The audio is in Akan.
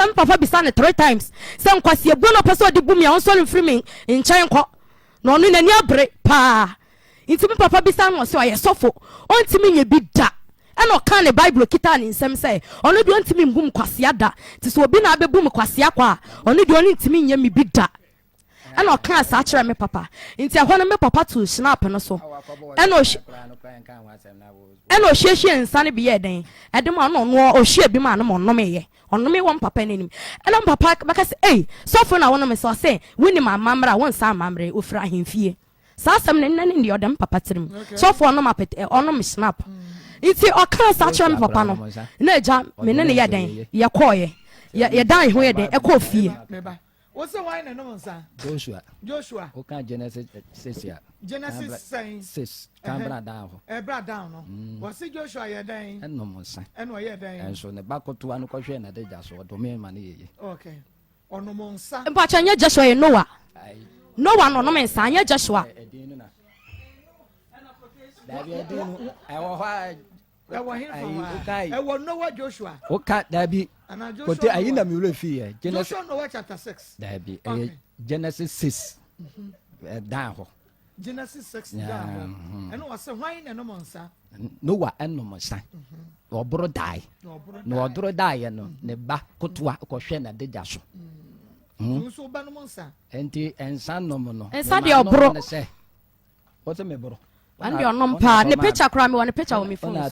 Na me papa bisa no three times sɛ nkwasiabuo na ɔpɛ sɛ ɔde bu me a, ɔnsɔre mfiri me nkyɛn nkɔ. Na ɔno n'ani abere paa. Nti me papa bisa no, ɔse ɔyɛ sɔfo, ɔntumi nyɛ bi da. Ɛna ɔkaa ne Bible kitaa ne nsam sɛ ɔno deɛ ɔntumi mbu me kwasea da. Nti sɛ obi na abɛbu me kwasea kwa a, ɔno deɛ ɔrentumi nyɛ me bi da. Ɛna ɔkaa saa kyerɛɛ me papa. Nti ɛhɔ no me papa too schnapp no so. Ɛna ɔhw ɛna ɔhwiehwie nsa no bi yɛɛ dɛn ɛde ma ɔno ɔno ɔhwie bi maa no ma ɔnomeeɛ. Ɔnomee wɔ me papa n'anim. Ɛna me papa bɛka sɛ, Ei, sɔfo na wonome sɛ ɔse wonim amammerɛ a wonsa amammerɛ, ɔfiri ahemfie. Saa asɛm no nnɛ ne deɛ ɔda me papa tirim. Sɔfo ɔnom apete ɔnom schnapp. Nti ɔkaa saa kyerɛ me papa no, na agya me ne no yɛ dɛn yɛkɔɔeɛ. Yɛdan ho yɛ dɛn ɛkɔɔ fie. Wose hwan na ɛnom nsa? Joshua. Joshua. Woka Genesis 6 a. Genesis sɛn? 6. Kan bra down hɔ. Ɛbra down no. Wɔse Joshua yɛ dɛn? Ɛnom nsa. Ɛna ɔyɛ dɛn? Ɛnso ne ba kotoa no kɔhwɛɛ n'adagya so, ɔdomee ma no yɛ yie. Okay. Ɔnom nsa. Mpakyɛ nyɛ Joshua yɛ Noah. Noah na ɔnom nsa, nyɛ Joshua. Ɛdin no na. Dabi ɛdin no ɛwɔ hɔ a. Ɛwɔ he fa hɔ a? Ɛwɔ Noah Joshua. Woka dabi. Kote ayi na mi wura fi yɛ. Genesis Joshua Noah chapter 6. Dabi ɛyɛ Genesis 6. Ɛdan hɔ. Genesis 6 dan hɔ. Ɛna ɔsɛ hwan na ɛnom nsa? Noah ɛnom nsa. Ɔboro dae. Na ɔdoro daeɛ no ne ba kotoa kɔhwɛ n'adagya so. Nso wobɛnom nsa. Nti nsa nom no. Nsa deɛ ɔboro. Wɔsɛ meboro. Ɛno deɛ ɔnom paa. Ne picture koraa mewɔ ne picture wɔ me phone so.